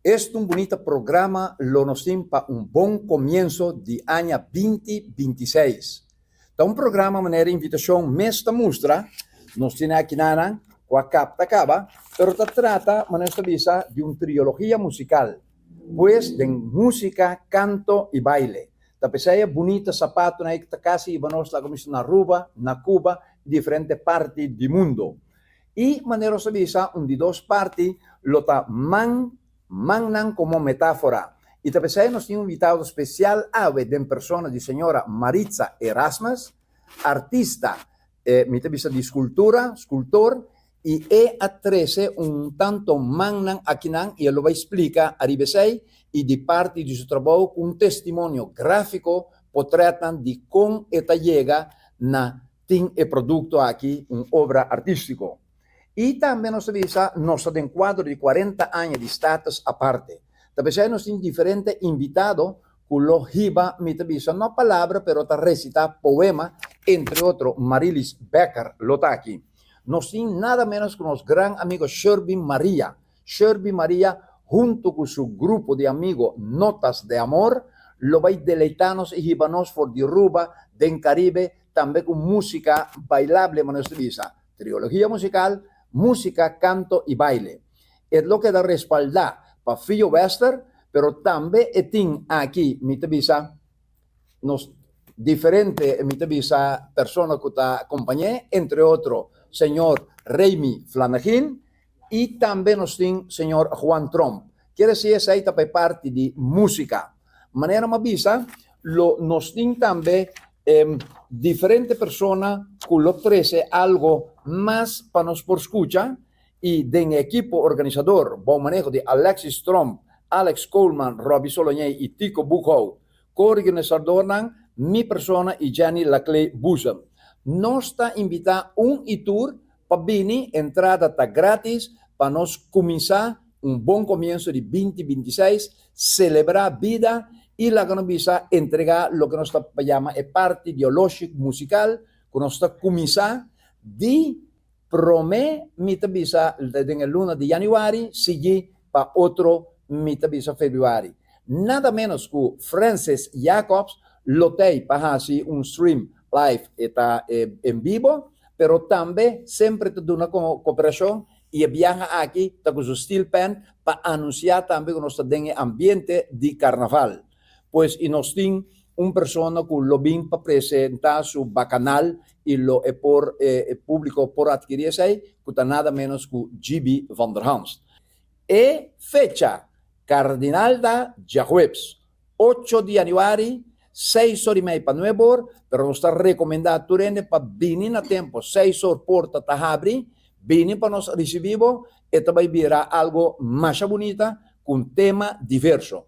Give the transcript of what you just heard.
Esta un bunita programa lo nos tin pa un bon comienso di aña 2026. Ta un programa manera invitacion mes ta mustra, nos tin aki nanan cu a capta caba, pero ta trata, manera nos ta bisa, di un triologia musical. Pues den musica, canto y baile. Ta pesey e bunita zapatonan ey ta casi hiba nos laga mester na Aruba, na Cuba y diferente parti di mundo. Y manera nos a bisa, un di dos parti lo ta man, mannan como metafora. Y ta pesey nos tin un invitado special awe den persona di señora Maritza Erasmus, artista, mi ta bisa di scultura, scultor, y e a trece un tanto mannan akinan y e lo bay splica ariba esey y di parti di su trabou cu un testimonio grafico, potretnan di con e ta yega na tin e producto aki, un obra artistico. Y tambe nos ta bisa nos ta den cuadro di 40 aña di Status Aparte. Ta pesey nos tin diferente invitado cu lo hiba, mi ta bisa, no palabra pero ta recita poema, entre otro Marilis Becker lo ta aki. Nos tin nada menos cu nos gran amigo Sherby Maria. Sherby Maria hunto cu su grupo di amigo Notas de Amor lo bay deleita nos y hiba nos for di Ruba den Caribe tambe cu musica bailable, manera nos ta bisa, triologia musical, musica, canto y baile. E lo keda respalda pa Fio Wester, pero tambe e tin aki, mi ta bisa, nos diferente, mi ta bisa, persona cu ta acompañe, entre otro señor Remy Flanegin y tambe nos tin señor Juan Tromp. Kier decir esey ta pa e parti di musica. Manera mi a bisa, lo nos tin tambe diferente persona cu lo trece algo mas pa nos por scucha y den e ekipo organisador bou maneho di Alexis Tromp, Alex Coleman, Robbie Sologné y Tico Boekhout. Co-organisadornan mi persona y Jenny Laclé Boezem. Nos ta invita un y tur pa bini, entrada ta gratis pa nos cuminsa un bon comienso di 2026, celebra bida y laga nos bisa entrega loke nos ta yama e parti ideologico musical cu nos ta cuminsa di prome, mi ta bisa, den e luna di januari, sigui pa otro, mi ta bisa, februari. Nada menos cu Francis Jacobs lo tey pa haci un stream live, e ta en vivo, pero tambe semper ta duna cooperacion y e biaha aki ta cu su steel pan pa anuncia tambe cu nos ta den e ambiente di carnaval. Pues y nos tin un persona cu lo bin pa presenta su bacanal y lo e por e publico por adquiri esey, cu ta nada menos cu GB van der Hanst. E fecha cardinal ta djahuebs, 8 di januari, 6:30 pa 9 or, pero nos ta recomenda tur hende pa bini na tempo, 6 or porta ta habri, bini pa nos ricibi bo, e ta bay bira algo mas bunita, cu tema diverso.